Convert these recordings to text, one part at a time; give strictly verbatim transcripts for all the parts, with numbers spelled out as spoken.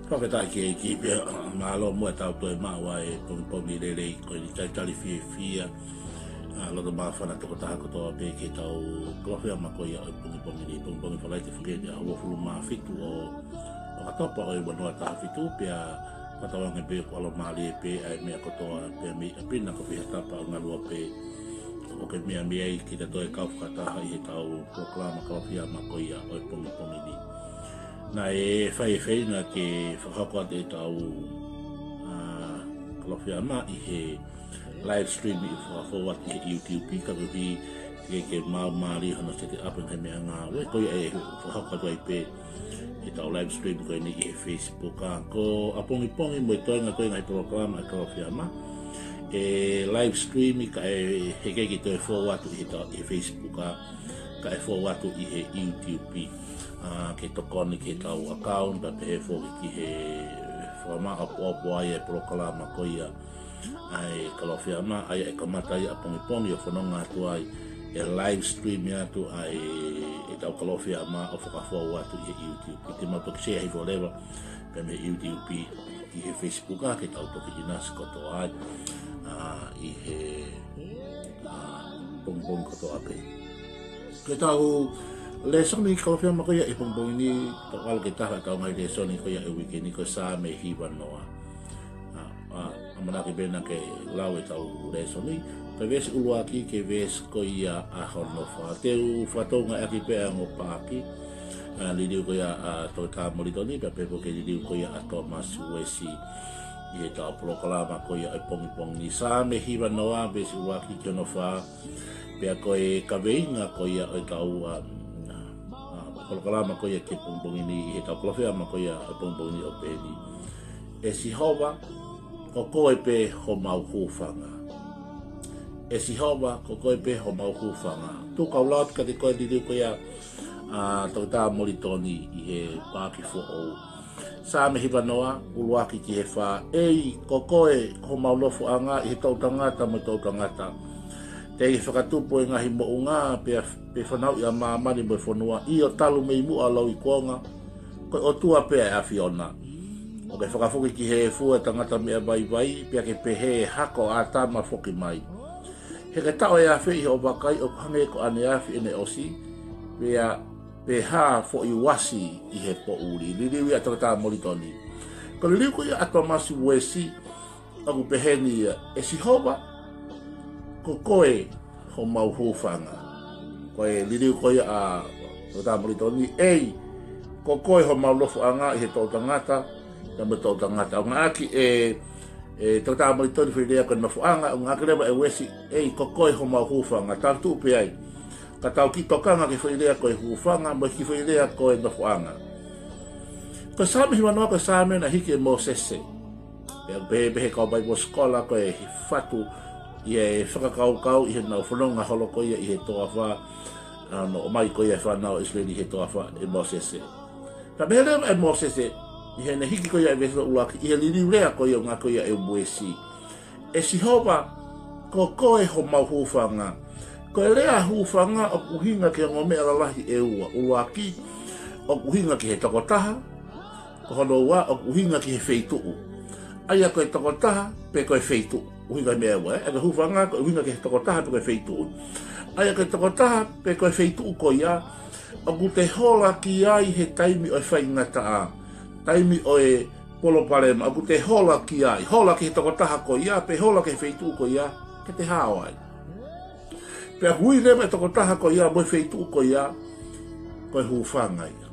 Fakafetaʻi ki he ʻEiki pea mālō muʻa ʻetau toe maʻu ʻa e pongipongi lelei ko eni, talitali fiefia ʻa e loto māfana tokotaha kotoa pē ki heʻetau Kalofiama ko ia ʻo e pongipongi ni, pongipongi Falaite, foki eni ʻaho uofulu mā fitu ʻo ʻOkatopa ʻo e ua noa taha fitu, pea fakatauange pē ʻoku ʻalomālie pē ʻa e meʻa kotoa, pea mei ʻapi na ko fē ha tapa ʻoku ngalua pē ʻoku ke meʻa mei ai ke ta toe kau fakataha ʻi heʻetau polokalama Kalofiama ko ia ʻo e pongipongi ni. Naʻe fai e feinga ke fakahoko atu ʻetau, ā, Kalofiama ʻi he live stream ʻi he fakafou atu ʻi he YouTube, ka koeʻuhi ke, ke maumālie hono set up ʻi he meʻangāue, ko ia ʻe fakahoko atu ai pē ʻetau live stream ko eni ʻi he Facebook. Ā, ko ʻapongipongi mo e toenga ko ē ngaahi polokalama ʻa e Kalofiama, ʻe live stream kae heʻikai ke toe fou atu ʻi heʻetau, ʻi he Facebook, ā, kae fou atu ʻi he YouTube. Ā, ke tokoni ki heʻetau account, pea pehē foki ki he fakamaʻopoʻopo ai e polokalama ko ia ʻa e Kalofiama, ʻa ia ʻe kamata ia ʻapongipongi ʻo fononga atu ai, ʻe live stream atu ʻa e, ʻetau Kalofiama ʻo fakafou atu ʻi he YouTube. Pea te mau toki share hifo leva pē mei he YouTube ki he Facebook, ā, ke tau toki ʻinasi kotoa ai, ā, ʻi he, ā, pongipongi kotoa pē. Ko ʻetau lēsoni Kalofiama ko ia ʻi he pongipongi ni, tau ʻalu ki he taha ʻetau ngaahi lēsoni ko ia ʻi he uike ni, ko e Saame hiva noa. Ā, ā, ʻamanaki pē naʻa ke lau ʻetau lēsoni, ko e veesi ʻuluaki ki he veesi ko ia ʻa hono fā. Te u fakatokangaʻi ʻaki pē ʻa e ongo paaki, ā, liliu ko ia ʻa Toketā Molitoni, pea pehē foki ki he liliu ko ia ʻa Thomas Uesi ʻi heʻetau polokalama ko ia ʻo e pongipongi ni. Saame hiva noa, veesi ʻuluaki ki hono fā, pea ko e kaveinga ko ia ʻo ʻetau, ā, ā, polokalama ko ia ki he pongipongi ni ʻi heʻetau Kalofiama ko ia ʻo e pongipongi ni, ʻoku pehē ni: ʻE Sihova, ko koe pē homau hūfanga. ʻE Sihova, ko koe pē homau hūfanga. Tuku ke u lau atu kiate koe e liliu ko ia ʻa Toketā Molitoni ʻi he paaki foʻou. Saame hiva noa, ʻuluaki ki he fā. ʻEi, ko koe homau nofoʻanga ʻi he toʻutangata mo e toʻutangata. Teʻeki fakatupu e ngaahi moʻunga, pea, pe fanauʻi ʻa māmani mo e fonua, ʻio, talu mei muʻa ʻo lauikuonga, ko e ʻOtua pē ʻa e ʻAfiona. ʻOku ke fakafoki ki he efu e tangata meʻa vaivai, pea ke pehē, Hako ʻo ʻĀtama, foki mai. He ko e taʻu ʻe afe ʻi hoʻo vakai ʻoku hangē ko ʻaneafi ʻene ʻosi, pea pe ha foʻi uasi ʻi he poʻuli. Liliu ia ʻa Toketā Molitoni. Ko e liliu ko ia ʻa Thomas Uesi, ʻoku pehē ni ia: ʻE Sihova, ko koe homau hūfanga. Ko e liliu ko ia ʻa Toketā Molitoni: ʻEi, ko koe homau nofoʻanga ʻi he toʻutangata, pea mo e toʻutangata. ʻOku ngāueʻaki ʻe, ʻe Toketā Molitoni foʻi lea ko e nofoʻanga, ʻoku ngāueʻaki leva ʻe Uesi, ʻEi, ko koe homau hūfanga. Tau tuʻu pē ai, ka tau kiʻi tokanga ki he foʻi lea ko e hūfanga mo e kiʻi foʻi lea ko e nofoʻanga. Ko e Saame hiva noa ko e saame naʻe hiki ʻe Mōsese. Pea ʻoku pehē, pehē ʻe he kau Bible scholar ko e fatu ia e fakakaukau ʻi heʻenau fononga holo ko ia ʻi he toafa, ʻa hono ʻomai ko ia e fānau ʻIsileli ʻi he toafa ʻe Mōsese. Pea pehē leva ʻe Mōsese, ʻi heʻene hiki ko ia e veesi ʻuluaki, ʻi he liliu lea ko ia ʻoku ngāueʻaki ko ia ʻe Uesi: ʻE Sihova, ko koe homau hūfanga. Ko e lea hūfanga ʻoku ʻuhinga ki he ongo meʻa lalahi ʻe ua. ʻUluaki, ʻoku ʻuhinga ki he tokotaha. Ko hono ua, ʻoku ʻuhinga ki he feituʻu. ʻA ia ko e tokotaha pe ko e feituʻu. ʻUhinga meʻa ʻe ua, ē? ʻA ia ko e hūfanga, ko e ʻuhinga ki he tokotaha pe ko e feituʻu. ʻA ia ko e tokotaha pe ko e feituʻu ko ia ʻoku te hola ki ai he taimi ʻo e faingataʻa, taimi ʻo e palopalema, ʻoku te hola ki ai, hola ki he tokotaha ko ia, pe hola ki he feituʻu ko ia, ke te hao ai. Pea ʻoku ui leva e tokotaha ko ia mo e feituʻu ko ia ko e hūfanga ia.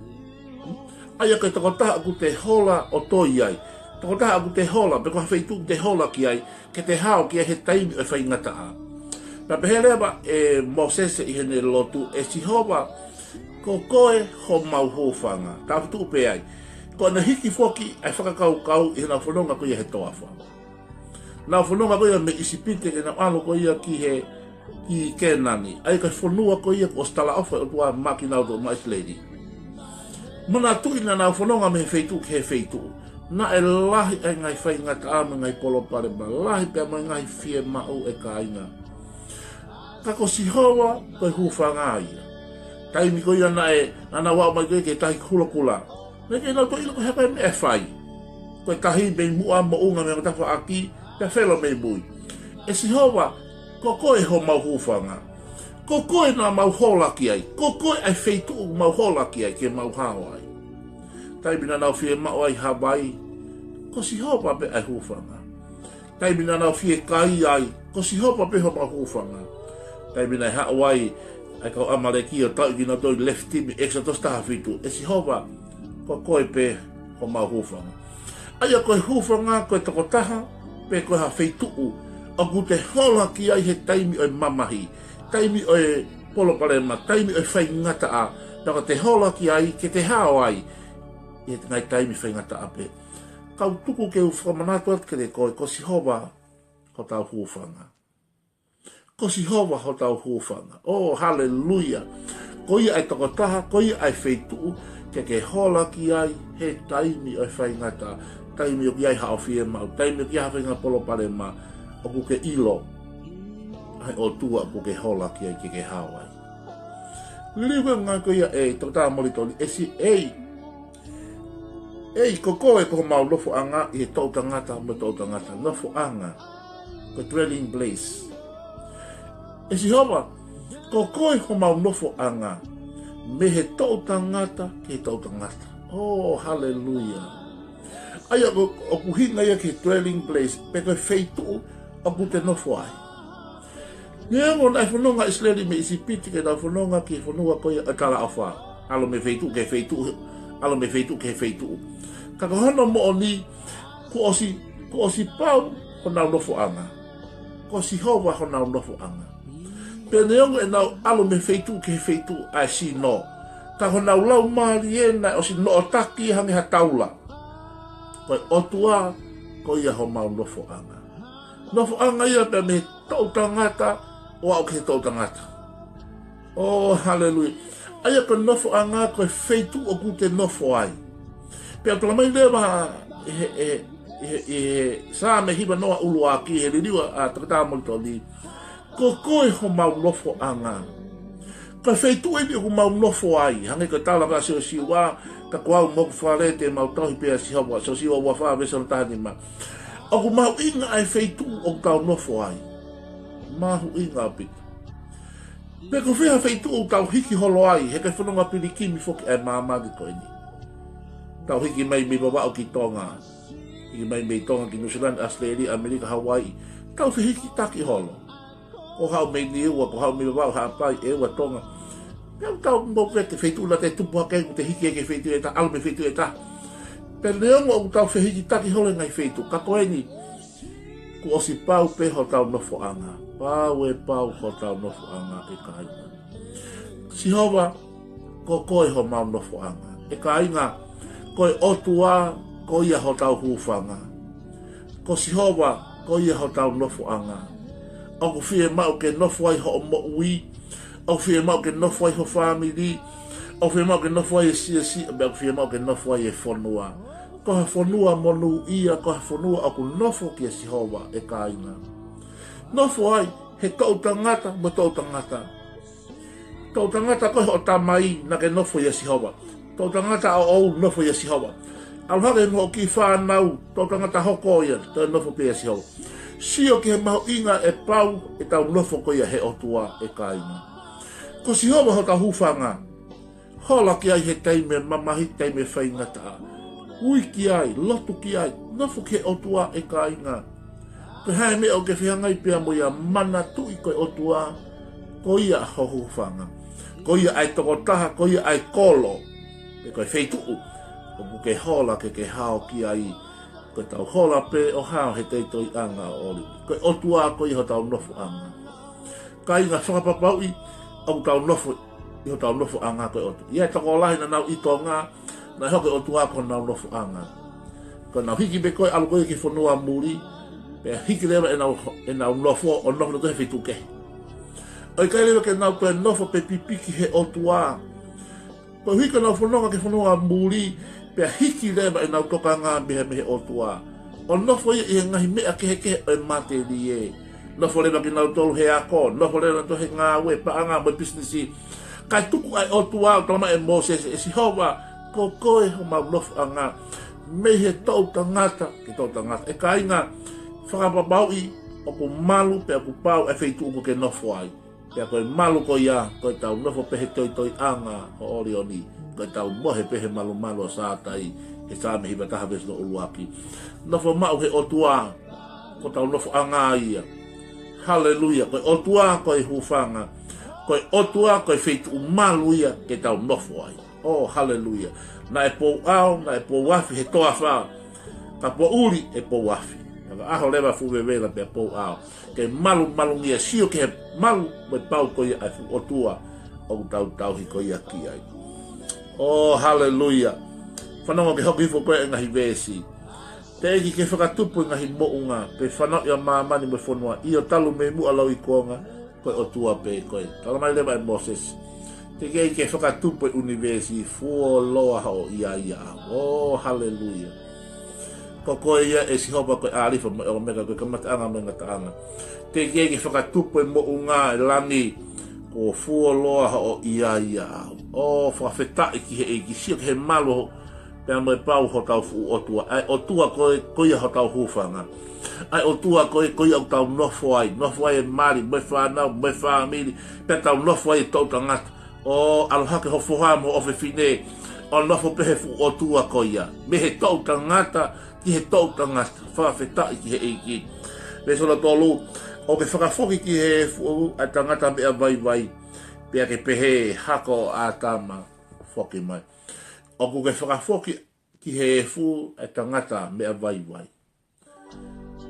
ʻA ia ko e tokotaha ʻoku te hola ʻo toi ai, tokotaha ʻoku te hola, pe ko ha feituʻu ʻoku te hola ki ai, ke te hao ki ai he taimi ʻo e faingataʻa. Pea pehē leva ʻe Mōsese ʻi heʻene lotu: ʻE Sihova, ko koe homau hūfanga. Tau tuʻu pē ai. Ko ʻene hiki foki ʻa e fakakaukau ʻi heʻenau fononga ko ia he toafa. Nau fononga ko ia mei ʻIsipite ke nau ʻalu ko ia ki he, ki Kēnani. ʻA ia ko e fonua ko ia kuo ʻosi talaʻofa ʻe he ʻOtua maʻa kinautolu maʻa ʻIsileli. Manatuʻi naʻa nau fononga mei he feituʻu ki he feituʻu. Naʻe lahi ʻa e ngaahi faingataʻa mo e ngaahi palopalema, lahi pea mo e ngaahi fiemaʻu ʻa e kāinga. Ka ko Sihova ko e hūfanga ia. Taimi ko ia naʻe, naʻa nau aʻu mai ko ia ki he Tahi Kulokula, naʻe ʻikai ke nau toe ʻilo ko e hā e meʻa ʻe fai. Ko e tahi mei muʻa, moʻunga mei he tafaʻaki, pea felo mei mui. ʻE Sihova, ko koe homau hūfanga. Ko koe naʻa mau hola ki ai. Ko koe ʻa e feituʻu ʻoku mau hola ki ai ke mau hao ai. Taimi naʻa nau fiemaʻu ai ha vai, ko Sihova pē ʻa e hūfanga. Taimi naʻa nau fiekaia ai, ko Sihova pē homau hūfanga. Taimi naʻe haʻu ai ʻa e kau ʻAmaleki ʻo tauʻi kinautolu ʻi Lefitimi, ʻEkisoto taha fitu, ʻe Sihova, ko koe pē homau hūfanga. ʻA ia ko e hūfanga, ko e tokotaha, pe ko ha feituʻu ʻoku te hola ki ai he taimi ʻo e mamahi, taimi ʻo e palopalema, taimi ʻo e faingataʻa, naʻa te hola ki ai ke te hao ai ʻi he ngaahi taimi faingataʻa pē. Kau tuku ke u fakamanatu atu kiate koe, ko Sihova hotau hūfanga. Ko Sihova hotau hūfanga. ʻOu, haleluia. Ko ia ʻa e tokotaha, ko ia ʻa e feituʻu ke ke hola ki ai he taimi ʻo e faingataʻa, taimi ʻoku ʻi ai haʻo fiemaʻu, taimi ʻoku ʻi ai ha faʻahinga palopalema, ʻoku ke ʻilo ʻa e ʻOtua ʻoku ke hola ki ai ke ke hao ai. Liliu ko e ngaahi ko ia ʻe Toketā Molitoni, ʻe si ei. ʻEi, ko koe ko homau nofoʻanga ʻi he toʻutangata mo e toʻutangata. Nofoʻanga, ko e dwelling place. ʻE Sihova, ko koe homau nofoʻanga mei he toʻutangata ki he toʻutangata. ʻOu, haleluia. ʻA ia ko, ʻoku ʻuhinga ia ki he dwelling place, pe ko e feituʻu ʻoku te nofo ai. Neongo naʻe fononga ʻIsileli mei ʻIsipite ke nau fononga ki he fonua ko ia ʻo e talaʻofa, ʻalu mei he feituʻu ki he feituʻu, ʻalu mei he feituʻu ki he feituʻu. Ka ko hono moʻoni, kuo ʻosi, kuo ʻosi pau honau nofoʻanga. Ko Sihova honau nofoʻanga. Pea neongo ʻenau ʻalu mei he feituʻu ki he feituʻu ʻa e sino, ka ko honau laumālie naʻe ʻosi noʻotaki hangē ha taula. Ko e ʻOtua, ko ia homau nofoʻanga. Nofoʻanga ia pea mei he toʻutangata ʻo aʻu ki he toʻutangata. ʻOu, haleluia. ʻA ia ko e nofoʻanga ko e feituʻu ʻoku te nofo ai. Pea talamai leva ʻe he, ʻe he, ʻe he, ʻe he Saame hiva noa ʻuluaki, he liliu ʻa Toketā Molitoni, ko koe homau nofoʻanga. Ko e feituʻu eni ʻoku mau nofo ai, hangē ko e tala ʻa Siosiua, ka ko au mo hoku fale te mau tauhi pē ʻa Sihova, Siosiua ua fā veesi taha nima. ʻOku mahuʻinga ʻa e feituʻu ʻoku tau nofo ai. Mahuʻinga ʻaupito. Pe ko fē ha feituʻu ʻoku tau hiki holo ai, he ko e fononga pilikimi foki ʻa e māmani ko eni. Tau hiki mai mei Vavaʻu ki Tonga. Hiki mai mei Tonga ki Nuʻusila, ʻAositelēlia, ʻAmelika, Hauaiʻi. Tau fehikitaki holo. Ko haʻu mei Niua, ko haʻu mei Vavaʻu, Haʻapai, ʻEua, Tonga. Pea ʻoku tau mo pē ki he feituʻu naʻa te tupu hake ai, ʻoku te hiki ai ki he feituʻu ʻe taha, ʻalu mei he feituʻu ʻe taha. Pea neongo ʻoku tau fehikitaki holo he ngaahi feituʻu, ka ko eni, kuo ʻosi pau pē hotau nofoʻanga. Pau ʻe pau hotau nofoʻanga, ʻe kāinga. Sihova, ko koe homau nofoʻanga. ʻE kāinga, ko e ʻOtua, ko ia hotau hūfanga. Ko Sihova, ko ia hotau nofoʻanga. ʻOku fiemaʻu ke nofo ai hoʻo moʻui, ʻoku fiemaʻu ke nofo ai ho fāmili, ʻoku fiemaʻu ke nofo ai e siasi, pea ʻoku fiemaʻu ke nofo ai e fonua. Ko ha fonua monūʻia, ko ha fonua ʻoku nofo kia Sihova, ʻe kāinga. Nofo ai he toʻutangata mo e toʻutangata. Toʻutangata ko hoʻo tamai, naʻa ke nofo ʻia Sihova. Toʻutangata ʻoʻou, nofo ʻia Sihova. ʻAlu hake mo hoʻo kiʻi fānau, toʻutangata hoko ia, toe nofo pē ʻia Sihova. Sio ki he mahuʻinga ʻe pau ʻetau nofo ko ia he ʻOtua, ʻe kāinga. Ko Sihova hotau hūfanga. Hola ki ai he taimi mamahi, taimi faingataʻa. Ui ki ai, lotu ki ai, nofo ki he ʻOtua, ʻe kāinga. Ko e hā e meʻa ʻoku ke fehangahangai pea mo ia, manatuʻi ko e ʻOtua, ko ia ho hūfanga. Ko ia ʻa e tokotaha, ko ia ʻa e kolo, pe ko e feituʻu ʻoku ke hola ke ke hao ki ai. Ko ʻetau hola pē ʻo hao he toitoiʻanga ʻo ʻOlive. Ko e ʻOtua ko ia hotau nofoʻanga. Kāinga, fakapapauʻi ʻoku tau nofo ʻi hotau nofoʻanga ko e ʻOtua. ʻI ai e tokolahi naʻa nau ʻi Tonga, naʻe hoko e ʻOtua ko honau nofoʻanga. Ko ʻenau hiki mei ko ē, ʻalu ko ē ki he fonua muli, pea hiki leva ʻenau, ʻenau nofo, ʻo nofo nautolu he feituʻu kehe. ʻOku ʻikai leva ke nau toe nofo pe pipiki he ʻOtua. Koeʻuhi ko ʻenau fononga ki he fonua muli, pea hiki leva ʻenau tokanga mei he, mei he ʻOtua, ʻo nofo ia ʻi he ngaahi meʻa kehekehe ʻo e matelie. Nofo leva kinautolu he ako, nofo leva kinautolu he ngāue, paʻanga mo e pisinisi. Kae tuku ʻa e ʻOtua ʻo talamai ʻe Mōsese, ʻe Sihova, ko koe homau nofoʻanga. Mei he toʻutangata ki he toʻutangata. ʻE kāinga, fakapapauʻi ʻoku malu pea ʻoku pau e feituʻu ʻoku ke nofo ai. Pea ko e malu ko ia, ko ʻetau nofo pē he toitoiʻanga ʻo ʻOlioni, ko ʻetau mohe pē he malumalu ʻo Sātai, he Saame hiva taha veesi hono ʻuluaki. Nofo maʻu he ʻOtua, ko hotau nofoʻanga ia. Haleluia. Ko e ʻOtua ko e hūfanga. Ko e ʻOtua ko e feituʻu malu ia ke tau nofo ai. ʻŌ, haleluia. Naʻe pou ʻao, naʻe pou afi he toafa. Ka poʻuli ʻe pou afi. Ka ʻaho leva fuʻu vevela pea pou ʻao. Ke malumalungia, sio ki he malu mo e pau ko ia ʻa e fuʻu ʻOtua ʻoku tau tauhi ko ia ki ai. ʻŌ, haleluia. Fanongo ke hoko hifo ko e ngaahi veesi. Teʻeki ke fakatupu e ngaahi moʻunga, pe fanauʻi ʻa māmani mo e fonua, ʻio talu mei muʻa lau ʻi kuonga, ko e ʻOtua pē koe. Talamai leva ʻe Mōsese, teʻeki ke fakatupu e ʻunivēsi, fuoloa hoʻo ʻia ia ʻaʻau. ʻŌ, haleluia. Ko koe ia ʻe Sihova ko e ʻĀlifa mo e ʻOmeka, ko e kamataʻanga mo e ngataʻanga. Teʻeki ke fakatupu e moʻunga, e langi, kuo fuoloa hoʻo ʻia ia ʻaʻau. ʻŌ, fakafetaʻi ki he ʻEiki, sio ki he malu pea mo e pau hotau fuʻu ʻOtua. ʻA e ʻOtua ko e, ko ia hotau hūfanga. ʻA e ʻOtua ko e, ko ia ʻoku tau nofo ai. Nofo ai e mali, mo e fānau, mo e fāmili. Pea tau nofo ai e toʻutangata. ʻŌ, ʻalu hake ho foha mo ho ʻofefine ʻo nofo pē he fuʻu ʻOtua ko ia. Mei he toʻutangata ki he toʻutangata. Fakafetaʻi ki he ʻEiki. Veesi hono tolu, ʻoku ke fakafoki ki he efu ʻa e tangata meʻa vaivai, pea ke pehē, hako ʻo ʻĀtama, foki mai. ʻOku ke fakafoki ki he efu ʻa e tangata meʻa vaivai.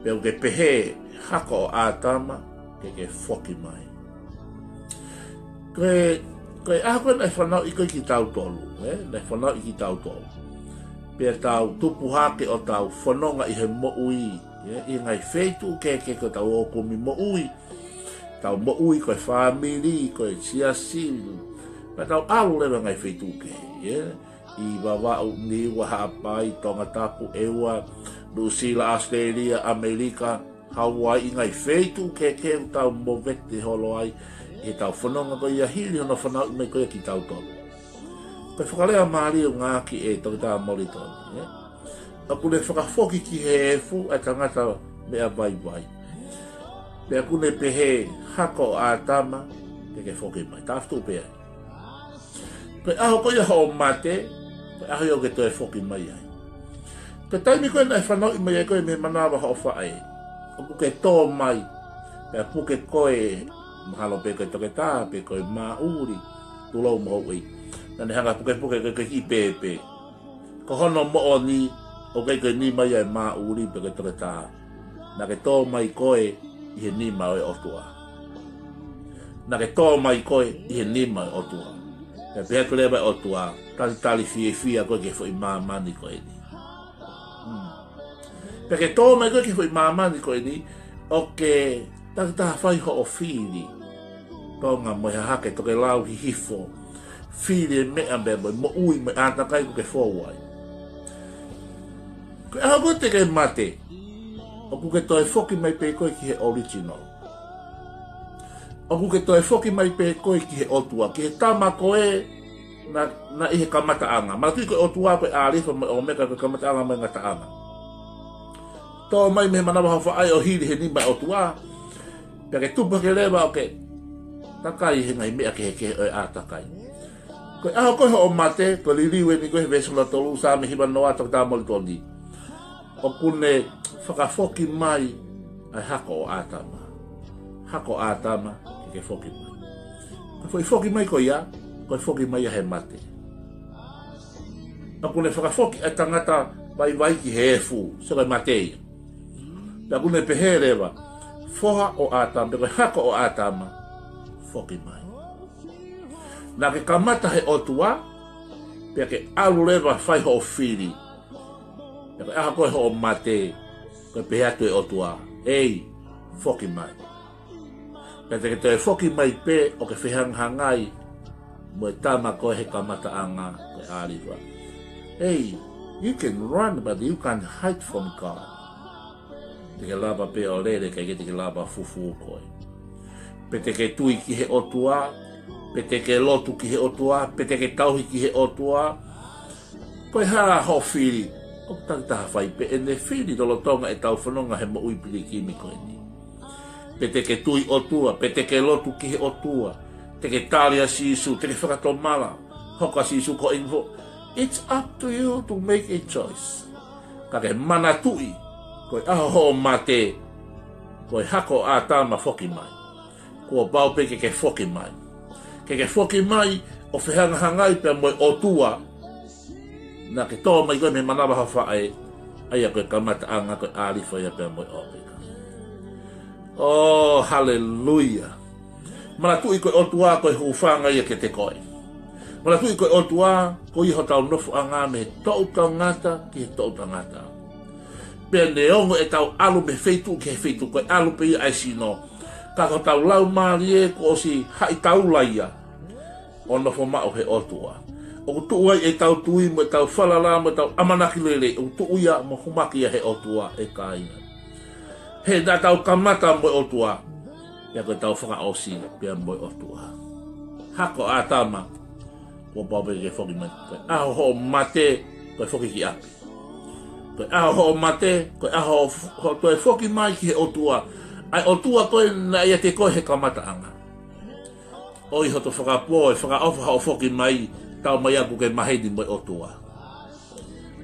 Pea ʻoku ke pehē, hako ʻo ʻĀtama, ke ke foki mai. Ko e, ko e ʻaho ko ē naʻe fanauʻi ko ē kitautolu, ē? Naʻe fanauʻi kitautolu. Pea tau tupu hake ʻo tau fononga ʻi he moʻui, ē? ʻI he ngaahi feituʻu kehekehe ko ʻetau ō kumi moʻui. Tau moʻui ko e fāmili, ko e siasi. Pea tau ʻalu leva ngaahi feituʻu kehe, ē? ʻI Vavaʻu, Niua, Haʻapai, Tongatapu, ʻEua, Nuʻusila, ʻAositelēlia, ʻAmelika, Hauaiʻi, ngaahi feituʻu kehekehe ʻoku tau movete holo ai, ʻi heʻetau fononga ko ia hili hono fanauʻi mai ko ia kitautolu. Ko e fakalea mālie ʻoku ngāueʻaki ʻe Toketā Molitoni, ē? ʻOku ne fakafoki ki he efu ʻa e tangata meʻa vaivai. Pea ʻoku ne pehē, hako ʻo ʻĀtama, ke ke foki mai. Taʻafutu pea. Ko e ʻaho ko ia hoʻo mate, ko e ʻaho ia ʻoku ke toe foki mai ai. Ko e taimi ko ē naʻe fanauʻi mai ai koe mei he manava hoʻo faʻē, ʻoku ke tō mai, pea puke koe, mahalo pē ko e toketā, pe ko e māʻuli, tulou mo houʻeiki. Naʻa ne hanga pukepuke koe ke ke kiʻi pēpē. Ko hono moʻoni, ʻoku ʻikai ko e nima ia ʻo e māʻuli pe ko e toketā. Naʻa ke tō mai koe ʻi he nima ʻo e ʻOtua. Naʻa ke tō mai koe ʻi he nima ʻo e ʻOtua. Pea pehē atu leva ʻe he ʻOtua, talitali fiefia koe ki he foʻi māmani ko eni. Hmm. Pea ke tō mai koe ki he foʻi māmani ko eni, ʻoku ke takitaha fai hoʻo fili. Tonga mo e hahake, tokelau, hihifo. Fili e meʻa mo e moʻui mo e ʻātakai ʻoku ke fou ai. Ko e ʻaho ko ē te ke mate, ʻoku ke toe foki mai pē koe ki he original. ʻOku ke toe foki mai pē koe ki he ʻOtua, ki he tama ko ē naʻa, naʻe ʻi he kamataʻanga. Manatuʻi ko e ʻOtua ko e ʻĀlifa mo e ʻOmeka, ko e kamataʻanga mo e ngataʻanga. Tō mai mei he manava hoʻo faʻē ʻo hili he nima ʻo e ʻOtua, pea ke tupu hake leva ʻo ke takai he ngaahi meʻa kehekehe ʻo e ʻātakai. Ko e ʻaho ko ē hoʻo mate, ko e liliu eni ko ē he veesi hono tolu, Saame hiva noa, Toketā Molitoni. ʻOku ne fakafoki mai ʻa e hako ʻo ʻĀtama. Hako ʻo ʻĀtama, ke ke foki mai. Ko e foʻi foki mai ko ia, ko e foki mai ia he mate. ʻOku ne fakafoki ʻa e tangata vaivai ki he efu, sio ko e mate ia. Pea ʻoku ne pehē leva, foha ʻo ʻĀtama, pe ko e hako ʻo ʻĀtama, foki mai. Naʻa ke kamata he ʻOtua, pea ke ʻalu leva fai hoʻo fili. Pea ko e ʻaho ko ē hoʻo mate, ko e pehē atu ʻe he ʻOtua, ei, foki mai. Pea te ke toe foki mai pē ʻo ke fehangahangai mo e tama ko ē he kamataʻanga, ko e ʻĀlifa. Hey, you can run, but you can't hide from God. Te ke lava pē ʻo lele, kae ʻikai te ke lava fufū koe. Pe te ke tui ki he ʻOtua, pe te ke lotu ki he ʻOtua, pe te ke tauhi ki he ʻOtua. Ko e hā hoʻo fili? Takitaha fai pē ʻene fili lolotonga ʻetau fononga he moʻui pilikimi ko eni. Pe te ke tui ʻOtua, pe te ke lotu ki he ʻOtua, te ke tali ʻa Sīsū, te ke fakatomala, hoko ʻa Sīsū ko e info. It's up to you to make a choice. Ka ke manatuʻi, ko e ʻaho hoʻo mate, ko e hako ʻo ʻĀtama foki mai. Kuo pau pē ke ke foki mai. Ke ke foki mai ʻo fehangahangai pea mo e ʻOtua naʻa ke tō mai ko ē mei he manava ʻo ho faʻē, ʻa ia ko e kamataʻanga, ko e ʻĀlifa ia pea mo e ʻŌmeka. ʻOi, haleluia. Manatuʻi ko e ʻOtua ko e hūfanga ia kiate koe. Manatuʻi ko e ʻOtua, ko ia hotau nofoʻanga mei he toʻutangata ki he toʻutangata. Pea neongo ʻetau ʻalu mei he feituʻu ki he feituʻu, ko e ʻalu pē ia ʻa e sino. Ka ko hotau laumālie kuo ʻosi haʻi taula ia ʻo nofo maʻu he ʻOtua. ʻOku tuʻu ai ʻetau tui mo ʻetau falala mo ʻetau ʻamanaki lelei, ʻoku tuʻu ia mo humaki ia he ʻOtua, ʻe kāinga. He naʻa tau kamata mo e ʻOtua, pea ko ʻetau fakaʻosi pea mo e ʻOtua. Hako ʻo ʻĀtama, kuo pau pē ke foki mai. Ko e ʻaho hoʻo mate, ko e foki ki ʻapi. Ko e ʻaho hoʻo mate, ko e ʻaho hoʻo f-, hoʻo toe foki mai ki he ʻOtua. ʻA e ʻOtua ko ē naʻe ʻiate koe he kamataʻanga. ʻOi hoto fakapō, ʻe fakaʻofa hoʻo foki mai, tau mai ʻoku ke maheni mo e ʻOtua.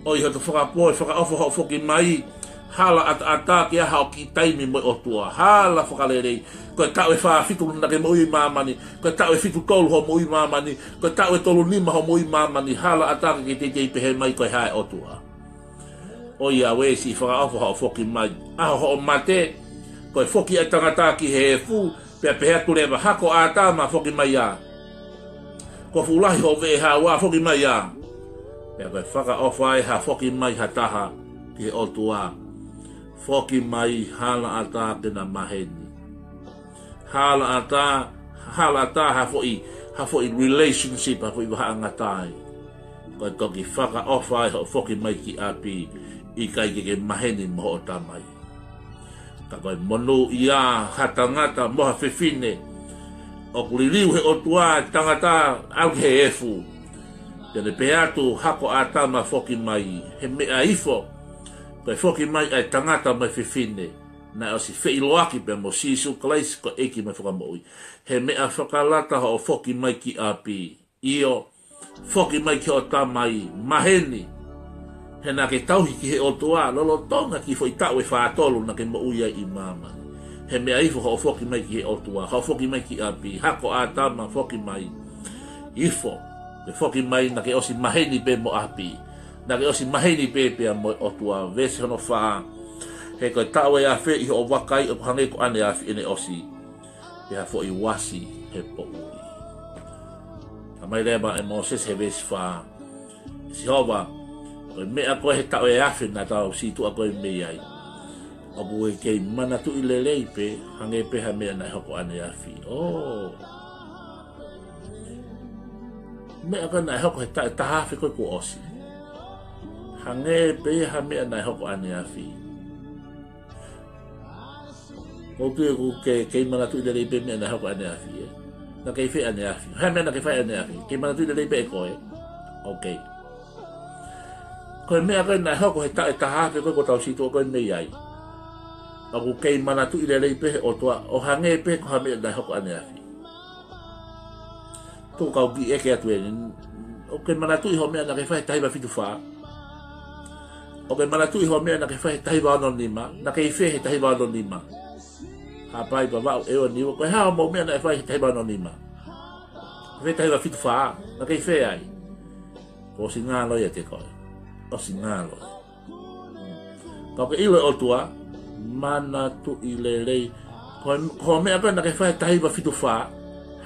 ʻOi hoto fakapō, ʻe fakaʻofa hoʻo foki mai, hala ʻataʻatā ke ʻi ai haʻo kiʻi taimi mo e ʻOtua. Hala fakalelei, ko e taʻu ʻe fā fitu naʻa ke moʻui ʻi māmani, ko e taʻu ʻe fitu tolu hoʻo moʻui ʻi māmani, ko e taʻu ʻe tolu nima hoʻo moʻui ʻi māmani, hala ʻatā ke ke teitei pehē mai ko e hā e ʻOtua. ʻOiauē, siʻi fakaʻofa hoʻo foki mai. ʻAho hoʻo mate, ko e foki ʻa e tangata ki he efu, pea pehē atu leva, hako ʻo ʻĀtama, foki mai ā. Kuo fuʻu lahi hoʻo veʻe haua, foki mai ā. Pea ko e fakaʻofa ē ha foki mai ha taha ki he ʻOtua. Foki mai, hala ʻatā ke na maheni. Hala ʻatā, hala ʻatā ha foʻi, ha foʻi relationship, ha foʻi vahaʻangatae. Ko e toki fakaʻofa ē hoʻo foki mai ki ʻapi, ʻikai ke ke maheni mo hoʻo tamai. Ka ko e monūʻia ha tangata mo ha fefine ʻoku liliu he ʻOtua e tangata ʻalu he efu. Pea ne pehē atu, hako ʻo ʻĀtama, foki mai, he meʻa ifo, ko e foki mai ʻa e tangata mo e fefine naʻe ʻosi feʻiloaki pea mo Sīsū Kalaisi ko e ʻEiki mo e Fakamoʻui. He meʻa fakalata hoʻo foki mai ki ʻapi. ʻIo, foki mai ki hoʻo tamai, maheni. He naʻa ke tauhi ki he ʻOtua lolotonga e kiʻi foʻi taʻu ʻe fā tolu naʻa ke moʻui ai ʻi māmani. He meʻa ifo hoʻo foki mai ki he ʻOtua, hoʻo foki mai ki ʻapi, hako ʻo ʻĀtama, foki mai. Ifo, ke foki mai naʻa ke ʻosi maheni pē mo ʻapi. Naʻa ke ʻosi maheni pē pea mo e ʻOtua, veesi hono fā. He ko e taʻu ʻe afe ʻi hoʻo vakai ʻoku hangē ko ʻaneafi ʻene ʻosi. Pea foʻi uasi he poʻuli. Talamai leva ʻe Mōsese he veesi fā, Sihova, ko e meʻa ko ē he taʻu ʻe afe naʻa tau sītuʻa ko ē mei ai, ʻoku ke kei manatuʻi lelei pē, hangē pē ha meʻa naʻe hoko ʻaneafi. ʻŌ. Meʻa ko ē naʻe hoko he taʻu ʻe taha afe ko ē kuo ʻosi. Hangē pē ha meʻa naʻe hoko ʻaneafi. ʻOku ke, ʻoku ke kei manatuʻi lelei pē meʻa naʻe hoko ʻaneafi, ē? Naʻa ke fai ʻaneafi. He meʻa naʻa ke fai ʻaneafi. Kei manatuʻi lelei pē ʻe koe. OK. Ko e meʻa ko ē naʻe hoko he taʻu ʻe taha afe ko ē kuo tau sītuʻa ko ē mei ai, ʻoku kei manatuʻi lelei pē he ʻOtua, ʻo hangē pē ko ha meʻa naʻe hoko ʻaneafi. Tuku kau kiʻi ʻeke atu eni. ʻOku ke manatuʻi hoʻo meʻa naʻa ke fai he taha hiva fitu fā? ʻOku ke manatuʻi hoʻo meʻa naʻa ke fai he taha hiva ono nima? Naʻa ke fai he taha hiva ono nima? Haʻapai, Vavaʻu, ʻEua, Niua, ko e hā hoʻomou meʻa naʻe fai he taha hiva ono nima? Fai taha hiva fitu fā, naʻa ke fai ai? Kuo ʻosi ngalo ia ʻiate koe. ʻOsi ngalo. Ka ʻoku ke ʻilo e ʻOtua, manatuʻi lelei. Ko, ko e meʻa ko ē naʻa ke fai taha hiva fitu fā,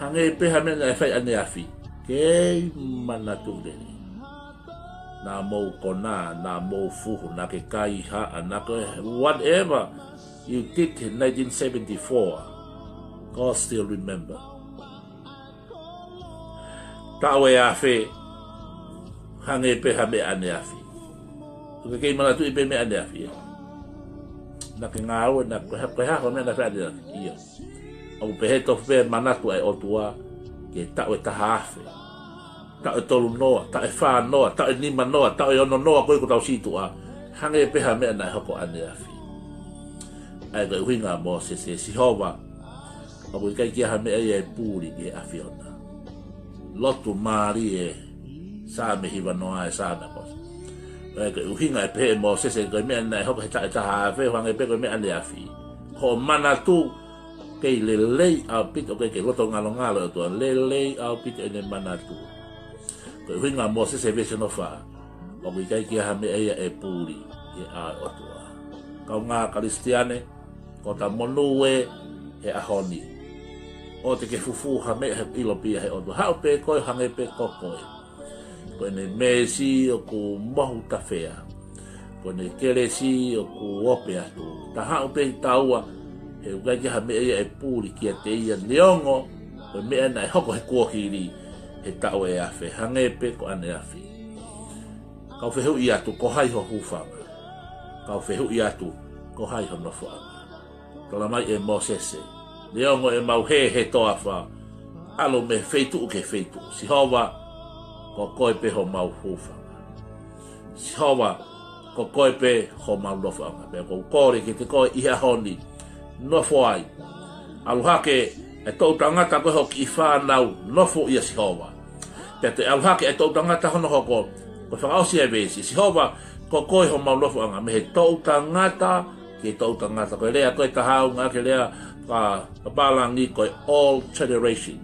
hangē pē ha meʻa naʻe fai ʻaneafi. Kei manatuʻi lelei. Naʻa mou konā, naʻa mou fuhu, naʻa ke kaihaʻa, naʻa ke whatever you did in nineteen seventy-four, God still remember. Taʻu ʻe afe, hangē pē ha meʻa ʻaneafi. ʻOku ke kei manatuʻi pē meʻa ʻaneafi, ē? Naʻa ke ngāue, naʻa ke, ko e hā hoʻo meʻa naʻe fai ʻaneafi? ʻIo. ʻOku pehē tofu pē manatu ʻa e ʻOtua ki he taʻu ʻe taha afe, taʻu ʻe tolu noa, taʻu ʻe fā noa, taʻu ʻe nima noa, taʻu ʻe ono noa ko ē kuo tau sītuʻa. Hangē pē ha meʻa naʻe hoko ʻaneafi. ʻA ia ko e ʻuhinga ʻa Mōsese, Sihova, ʻoku ʻikai ke ʻi ai ha meʻa ia ʻe puli ki he ʻAfiona. Lotu mālie, Saame hivanoa ʻe Saame ʻa Mōsese. ʻA ia ko e ʻuhinga ʻe pehē ʻe Mōsese, ko e meʻa naʻe hoko he taʻu ʻe taha afe, hangē pē ko e meʻa ʻaneafi. Hoʻo manatu, kei lelei ʻaupito, ʻoku ʻikai ke loto ngalongalo ʻOtua, lelei ʻaupito ʻene manatu. Ko e ʻuhinga ʻa Mōsese veesi hono fā, ʻoku ʻikai ke ʻi ai ha meʻa ia ʻe puli ki he ʻao ʻo e ʻOtua. Kaungā Kalisitiane, ko ʻeta monū ē he ʻaho ni. ʻOua te ke fufū ha meʻa he ʻilo pē ia he ʻOtua. Haʻu pē koe hangē pē ko koe. Ko ʻene meesi ʻoku mohu tafea. Ko ʻene kelesi ʻoku ope atu. Ta haʻu pē taua, he ʻoku ʻikai ke ʻi ai ha meʻa ia ʻe puli kiate ia neongo ko e meʻa naʻe hoko he kuohili he taʻu ʻe afe, hangē pē ko ʻaneafi. Kau fehuʻi atu, ko hai ho hūfanga? Kau fehuʻi atu, ko hai ho nofoʻanga? Tala mai ʻe Mōsese, neongo ʻemau hē he toafa, ʻalu mei he feituʻu ki he feituʻu. Sihova, ko koe pē homau hūfanga. Sihova, ko koe pē homau nofoʻanga. Pea ʻoku ou kole kiate koe ʻi he ʻaho ni, nofo ai. ʻAlu hake e toʻu tangata ko e ho kiʻi fānau, nofo ʻia Sihova. Pea toe ʻalu hake e toʻu tangata hono hoko, ko e fakaʻosi e veesi, Sihova, ko koe homau nofoʻanga, mei he toʻu tangata ki he toʻu tangata. Ko e lea ko ē ʻe taha ʻoku ngāueʻaki e lea fakapālangi ko e all generation.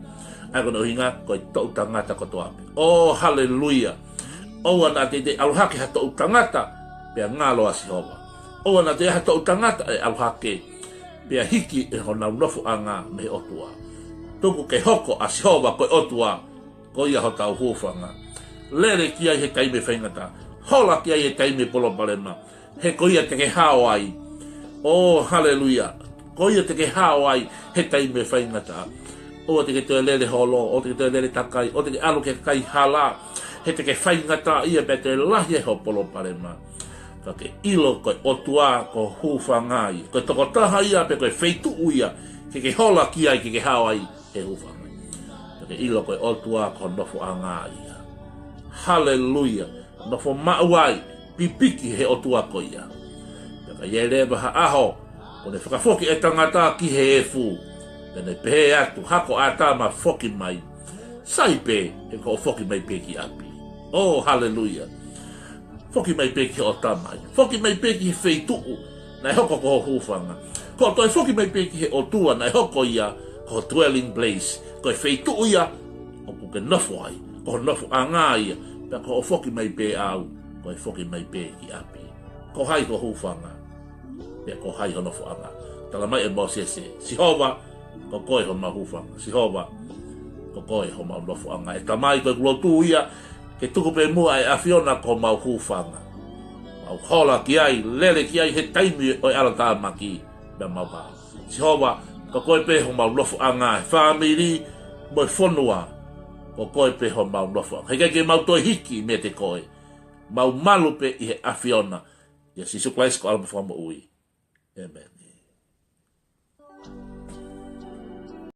ʻA ia ko hono ʻuhinga ko e toʻu tangata kotoa pē. ʻŌ, haleluia. ʻOua naʻa teitei ʻalu hake ha toʻu tangata, pea ngalo ʻa Sihova. ʻOua naʻa toe ʻi ai ha toʻu tangata ʻe ʻalu hake, pea hiki ʻe honau nofoʻanga mei he ʻOtua. Tuku ke hoko ʻa Sihova ko e ʻOtua, ko ia hotau hūfanga. Lele ki ai he taimi faingataʻa. Hola ki ai he taimi palopalema. He ko ia te ke hao ai. ʻŌ, haleluia. Ko ia te ke hao ai he taimi faingataʻa. ʻOua te ke toe lele holo, ʻoua te ke toe lele takai, ʻoua te ke ʻalu ki he kakai hala. He te ke faingataʻaʻia pea toe lahi ai ho palopalema. Ka ke ʻilo ko e ʻOtua ko ho hūfanga ia. Ko e tokotaha ia pe ko e feituʻu ia ke ke hola ki ai, ke ke hao ai he hūfanga. Ka ke ʻilo ko e ʻOtua ko ho nofoʻanga ia. Haleluia. Nofo maʻu ai, pipiki he ʻOtua ko ia. Pea ka ʻi ai leva ha ʻaho, kuo ne fakafoki e tangata ki he efu. Pea ne pehē atu, Hako ʻAtama, foki mai. Sai pē, he ko hoʻo foki mai pē ki ʻapi. ʻŌ, haleluia. Foki mai pē ki hoʻo tamai. Foki mai pē ki he feituʻu naʻe hoko ko ho hūfanga. Ko hoʻo toe foki mai pē ki he ʻOtua naʻe hoko ia ko ho dwelling place. Ko e feituʻu ia ʻoku ke nofo ai. Ko ho nofoʻanga ia. Pea ko hoʻo foki mai pē ʻaʻau, ko e foki mai pē ki ʻapi. Ko hai ho hūfanga? Pea ko hai ho nofoʻanga? Tala mai ʻe Mōsese, Sihova, ko koe homau hūfanga. Sihova, ko koe homau nofoʻanga. ʻE Tamai, ko ʻeku lotu ia, ke tuku pē muʻa ʻa e ʻAfiona ko homau hūfanga. Mau hola ki ai, lele ki ai he taimi ʻo e ʻalotāmaki, pea mau hao. Sihova, ko koe pē homau nofoʻanga, he fāmili mo e fonua, ko koe pē homau nofoʻanga. He ʻikai ke mau toe hiki meiate koe. Mau malu pē ʻi he ʻAfiona. ʻIa Sīsū Kalaisi ko homau Fakamoʻui. ʻĒmeni.